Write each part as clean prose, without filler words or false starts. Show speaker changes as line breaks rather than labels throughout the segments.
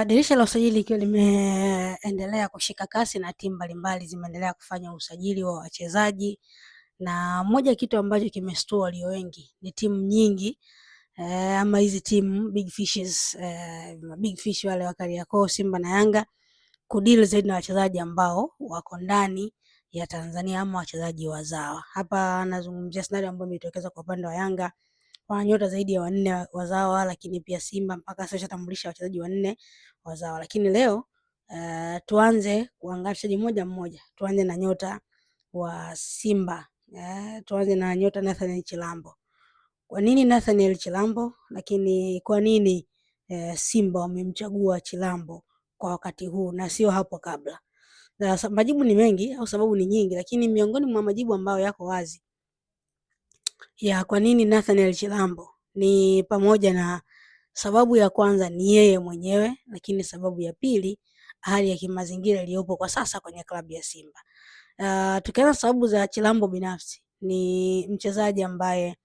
Dirisha la usajili likiwa limeendelea kushika kasi na timu mbalimbali zimeendelea kufanya usajili wa wachezaji, na moja kitu ambacho kimestua walio wengi ni timu nyingi ama hizi timu big fishes, big fish wale wa Kariakoo, Simba na Yanga kudeal zaidi na wachezaji ambao wako ndani ya Tanzania ama wachezaji wazawa. Hapa nazungumzia scenario ambayo imetokeza kwa upande wa Yanga, wana nyota zaidi ya wanne wazawa, lakini pia Simba mpaka sasa ishatambulisha wachezaji wanne wazawa. Lakini leo tuanze kuangalia mchezaji mmoja mmoja. Tuanze na nyota wa Simba, tuanze na nyota Nathaniel Chilambo. Kwa nini Nathaniel Chilambo? Lakini kwa nini Simba wamemchagua Chilambo kwa wakati huu na sio hapo kabla? Na majibu ni mengi au sababu ni nyingi, lakini miongoni mwa majibu ambayo yako wazi ya kwa nini Nathaniel Chilambo ni pamoja na sababu ya kwanza ni yeye mwenyewe, lakini sababu ya pili hali ya kimazingira iliyopo kwa sasa kwenye klabu ya Simba. Tukianza sababu za Chilambo binafsi, ni mchezaji ambaye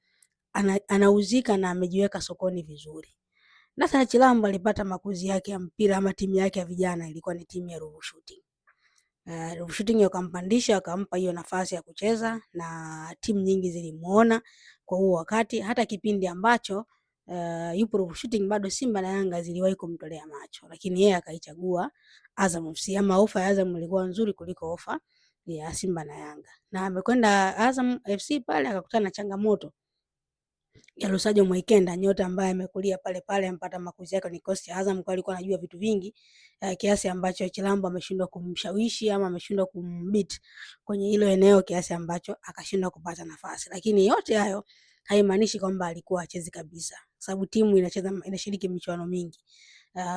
anauzika na amejiweka sokoni vizuri. Nathaniel Chilambo alipata makuzi yake ya mpira ama timu yake ya vijana ilikuwa ni timu ya Ruvu Shooting. Ruvu Shooting wakampandisha wakampa hiyo nafasi ya kucheza na timu nyingi zilimuona kwa huo wakati, hata kipindi ambacho yupo Ruvu Shooting bado Simba na Yanga ziliwahi kumtolea macho, lakini yeye akaichagua Azam FC, ama ofa ya Azam ilikuwa nzuri kuliko ofa ya Simba na Yanga, na amekwenda Azam FC pale akakutana na changamoto ya Lusajo Mwaikenda, nyota ambaye amekulia pale pale, amepata makuzi yake ni kosti Azam, kwa alikuwa anajua vitu vingi kiasi ambacho Chilambo ameshindwa kumshawishi ama ameshindwa kumbit kwenye hilo eneo kiasi ambacho akashindwa kupata nafasi. Lakini yote hayo haimaanishi kwamba alikuwa hachezi kabisa, sababu timu inacheza, inashiriki michuano mingi.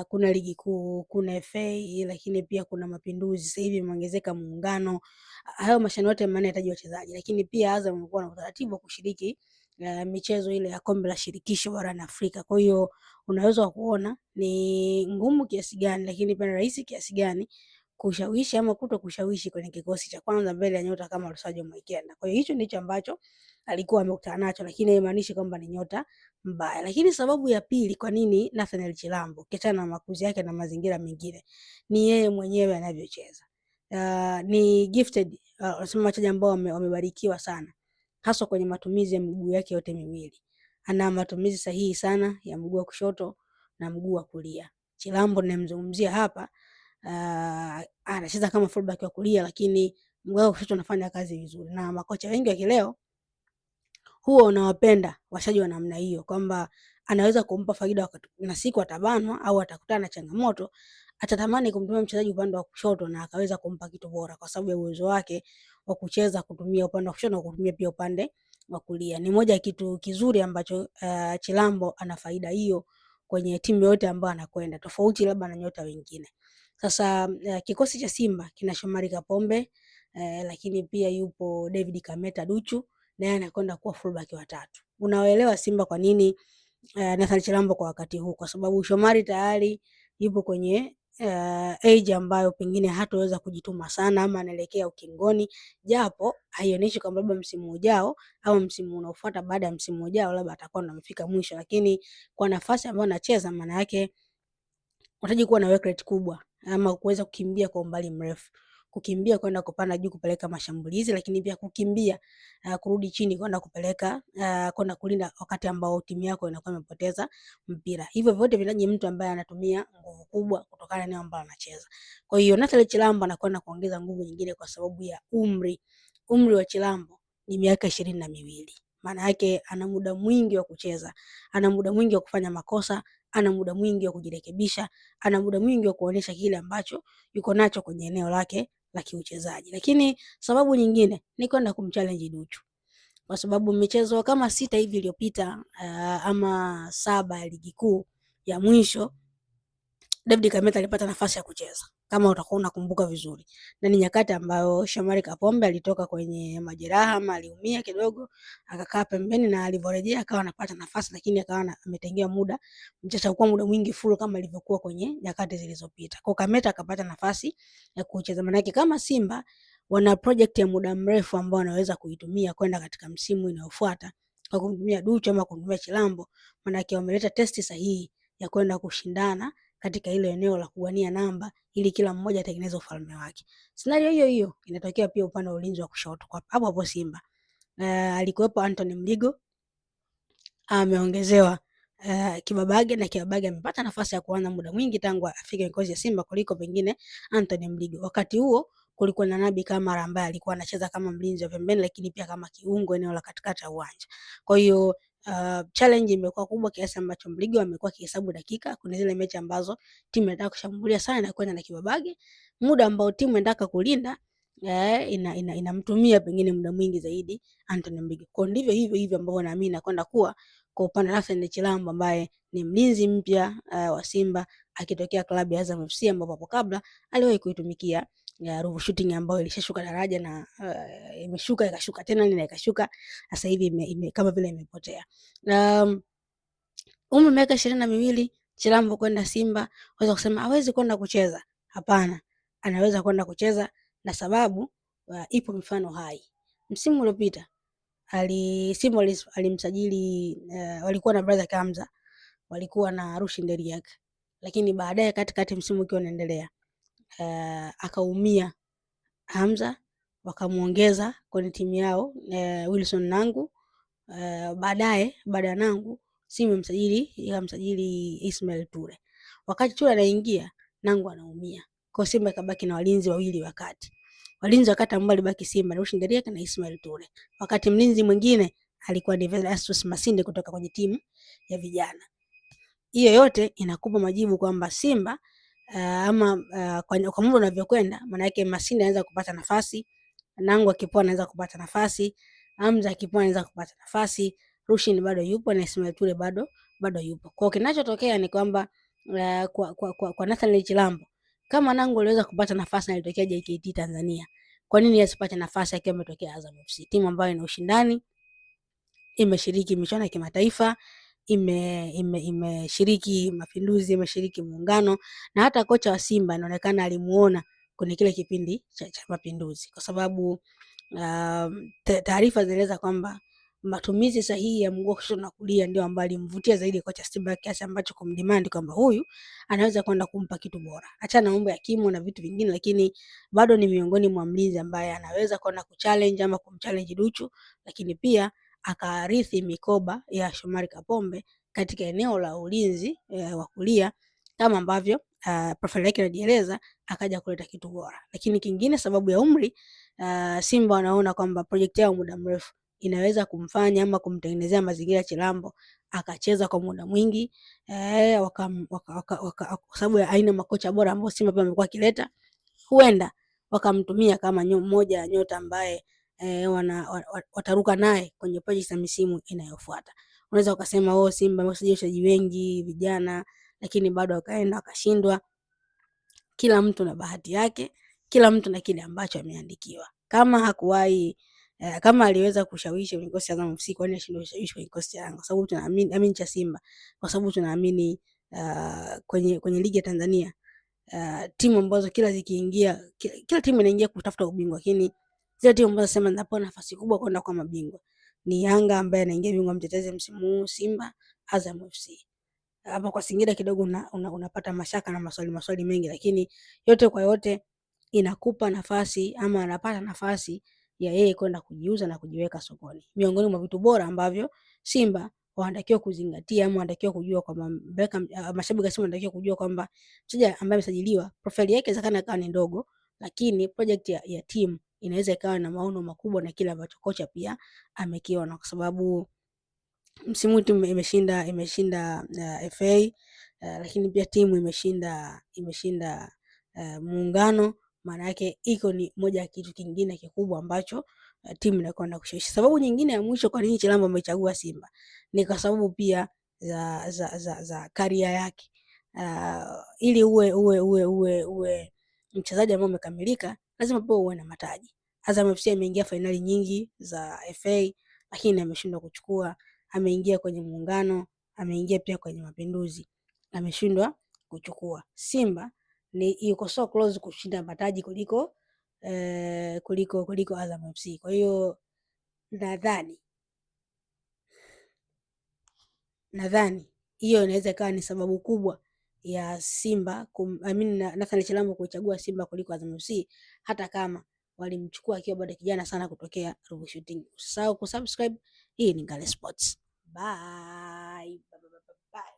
Kuna ligi kuu, kuna FA, lakini pia kuna Mapinduzi. Sasa hivi imeongezeka Muungano. Hayo mashindano yote maana yanahitaji wachezaji, lakini pia Azam amekuwa na utaratibu wa kushiriki michezo ile ya kombe la shirikisho barani Afrika. Kwa hiyo unaweza kuona ni ngumu kiasi gani, lakini pia ni rahisi kiasi gani kushawishi ama kuto kushawishi kwenye kikosi cha kwanza mbele ya nyota kama Lusajo Mwaikenda. Kwa hiyo hicho ndicho ambacho alikuwa amekutana nacho, lakini haimaanishi kwamba ni nyota mbaya. Lakini sababu ya pili kwa nini Nathaniel Chilambo, ukiachana na makuzi yake na mazingira mengine, ni yeye mwenyewe anavyocheza. Ni gifted, wanasema wachezaji ambao wamebarikiwa sana, haswa kwenye matumizi ya miguu yake yote miwili. Ana matumizi sahihi sana ya mguu wa kushoto na mguu wa kulia. Chilambo ninamzungumzia hapa, anacheza kama fullback wa kulia, lakini mguu wa kushoto anafanya kazi vizuri, na makocha wengi wa kileo huwa unawapenda washaji wa namna hiyo, kwamba anaweza kumpa faida wakati na siku atabanwa au atakutana na changamoto, atatamani kumtumia mchezaji upande wa kushoto na akaweza kumpa kitu bora, kwa sababu ya uwezo wake wa kucheza kutumia upande wa kushoto na kutumia pia upande wa kulia. Ni moja ya kitu kizuri ambacho Chilambo ana faida hiyo kwenye timu yote ambayo anakwenda, tofauti labda na nyota wengine. Sasa kikosi cha Simba kina Shomari Kapombe, lakini pia yupo David Kameta Duchu, naye anakwenda kuwa fullback wa tatu. Unawaelewa Simba kwa nini Nathan Chilambo kwa wakati huu, kwa sababu Shomari tayari yupo kwenye age ambayo pengine hataweza kujituma sana ama anaelekea ukingoni, japo haionyeshi kwamba labda msimu ujao au msimu unaofuata baada ya msimu ujao labda atakuwa ndo amefika mwisho, lakini kwa nafasi ambayo anacheza, maana yake unahitaji kuwa na work rate kubwa ama kuweza kukimbia kwa umbali mrefu, kukimbia kwenda kupanda juu kupeleka mashambulizi, lakini pia kukimbia kurudi chini kwenda kupeleka kwenda kulinda wakati ambao timu yako inakuwa imepoteza mpira. Hivyo vyote vinahitaji mtu ambaye anatumia nguvu kubwa kutokana na eneo ambalo anacheza. Kwa hiyo Nathaniel Chilambo anakwenda kuongeza nguvu nyingine kwa sababu ya umri. Umri wa Chilambo ni miaka 22. Maana yake ana muda mwingi wa kucheza, ana muda mwingi wa kufanya makosa, ana muda mwingi wa kujirekebisha, ana muda mwingi wa kuonyesha kile ambacho yuko nacho kwenye eneo lake la kiuchezaji. Lakini sababu nyingine ni kwenda kumchallenge Duchu, kwa sababu michezo kama 6 hivi iliyopita ama 7 ya ligi kuu ya mwisho, David Kameta alipata nafasi ya kucheza, kama utakuwa unakumbuka vizuri, na ni nyakati ambayo Shomari Kapombe alitoka kwenye majeraha ama aliumia kidogo, akakaa pembeni, na alivyorejea akawa anapata nafasi, lakini akawa ametengewa muda mchache, kwa muda mwingi full kama ilivyokuwa kwenye nyakati zilizopita. Kwa Kameta akapata nafasi ya kucheza, maana yake kama Simba wana project ya muda mrefu ambao wanaweza kuitumia kwenda katika msimu inayofuata kwa kumtumia Duchu ama kumtumia Chilambo, maana yake wameleta testi sahihi ya kwenda kushindana katika ile eneo la kuwania namba ili kila mmoja atengeneze ufalme wake. Scenario hiyo hiyo inatokea pia upande wa ulinzi wa kushoto kwa hapo hapo Simba. Alikuwepo Anthony Mligo ameongezewa Kibabage na Kibabage amepata nafasi ya kuanza muda mwingi tangu afike kikosi cha Simba kuliko pengine Anthony Mligo. Wakati huo kulikuwa na Nabi Kamara ambaye alikuwa anacheza kama mlinzi wa pembeni, lakini pia kama kiungo eneo la katikati ya uwanja. Kwa hiyo challenge imekuwa kubwa kiasi ambacho Mligo amekuwa akihesabu dakika. Kuna zile mechi ambazo timu inataka kushambulia sana na kwenda na Kibabage, muda ambao timu inataka kulinda inamtumia pengine muda mwingi zaidi Anthony Mligo. Kwa ndivyo hivyo hivyo ambavyo naamini nakwenda kuwa kwa upande wa Nathan Chilambo ambaye ni mlinzi mpya wa Simba akitokea klabu ya Azam FC ambapo hapo kabla aliwahi kuitumikia ya Ruvu Shooting ambayo ilishashuka daraja na imeshuka ikashuka tena na ikashuka sasa hivi kama vile imepotea. Umri miaka 22, Chilambo kwenda Simba, waweza kusema hawezi kwenda kucheza. Hapana, anaweza kwenda kucheza na sababu ipo mifano hai. Msimu uliopita Simba alimsajili walikuwa na brother Kamza, walikuwa na Rushin Deriak, lakini baadaye katikati msimu ukiwa unaendelea akaumia Hamza, wakamuongeza kwenye timu yao Wilson Nangu. Baadaye baada ya Nangu Simba ikamsajili Ismail Ture. Wakati Ture anaingia Nangu anaumia, kwa Simba ikabaki na walinzi wawili wakati walinzi wakati ambao alibaki Simba ni Rushin Deriak na Ismail Ture, wakati mlinzi mwingine alikuwa ni Velastus Masinde kutoka kwenye timu ya vijana. Hiyo yote inakupa majibu kwamba Simba kwa muda unavyokwenda, maana yake Masinde anaweza kupata nafasi, Nangu akipoa anaweza kupata nafasi, Hamza akipoa anaweza kupata nafasi, Rushin bado yupo na Ismail Ture bado yupo. Kwa kinachotokea ni kwamba kwa Nathan Chilambo, kama Nangu aliweza kupata nafasi na alitokea JKT Tanzania, kwa nini asipate nafasi akiwa ametokea Azam FC, timu ambayo ina ushindani, imeshiriki michuano ya kimataifa, imeshiriki Mapinduzi, imeshiriki Muungano, na hata kocha wa Simba inaonekana alimuona kwenye kile kipindi cha Mapinduzi, kwa sababu taarifa zinaeleza kwamba matumizi sahihi ya mguu wa kushoto na kulia ndio ambayo alimvutia zaidi kocha Simba kiasi ambacho kumdemand kwamba huyu anaweza kwenda kumpa kitu bora. Achana na mambo ya kimo na vitu vingine, lakini bado ni miongoni mwa mlinzi ambaye anaweza kwenda kuchallenge ama kumchallenge Duchu, lakini pia akaarithi mikoba ya Shomari Kapombe katika eneo la ulinzi wa kulia kama ambavyo profile yake inajieleza, akaja kuleta kitu bora. Lakini kingine, sababu ya umri, Simba wanaona kwamba project yao muda mrefu inaweza kumfanya ama kumtengenezea mazingira Chilambo akacheza kwa muda mwingi kwa sababu ya aina makocha bora ambao Simba pia amekuwa akileta, huenda wakamtumia kama mmoja ya nyota ambaye wataruka naye kwenye project za misimu inayofuata. Unaweza ukasema oh, Simba amesajili wachezaji wengi vijana, lakini bado wakaenda wakashindwa. Kila mtu na bahati yake, kila mtu na kile ambacho ameandikiwa. Kama hakuwahi kama aliweza kushawishi kwenye kikosi cha Azam FC, kwani ashindwe kushawishi kwenye kikosi cha Yanga? Kwa sababu tunaamini, amini cha Simba, kwa sababu tunaamini kwenye ligi ya Tanzania timu ambazo kila zikiingia, kila timu inaingia kutafuta ubingwa, lakini zile timu ambazo sema zinapewa nafasi kubwa kwenda kwa mabingwa ni Yanga ambaye anaingia bingwa mtetezi msimu huu, Simba, Azam FC. Hapa kwa Singida kidogo unapata mashaka na maswali mengi, lakini yote kwa yote inakupa nafasi ama anapata nafasi ya yeye kwenda kujiuza na kujiweka sokoni. Miongoni mwa vitu bora ambavyo Simba wanatakiwa kuzingatia ama wanatakiwa kujua kwamba mashabiki wa Simba wanatakiwa kujua kwamba mchezaji ambaye amesajiliwa profile yake inawezekana ikawa ni ndogo, lakini project ya timu inaweza ikawa na maono makubwa na kile ambacho kocha pia amekiona, kwa sababu msimu timu imeshinda FA lakini pia timu imeshinda Muungano. Maana yake iko ni moja ya kitu kingine kikubwa ambacho timu inakwenda kushawishi. Sababu nyingine ya mwisho kwa nini Chilambo amechagua Simba ni kwa sababu pia za karia yake. Ili uwe mchezaji ambaye umekamilika lazima pia uwe na mataji. Azam FC ameingia fainali nyingi za FA lakini ameshindwa kuchukua. Ameingia kwenye Muungano, ameingia pia kwenye Mapinduzi, ameshindwa kuchukua. Simba ni yuko so close kushinda mataji kuliko Azam FC. Kwa hiyo nadhani hiyo inaweza ikawa ni sababu kubwa ya Simba I mean, Nathan Chilambo kuichagua Simba kuliko Azam FC hata kama walimchukua akiwa bado kijana sana kutokea Ruvu Shooting. Usisahau kusubscribe. Hii ni Ngale Sports. Bye. Bye, bye, bye, bye.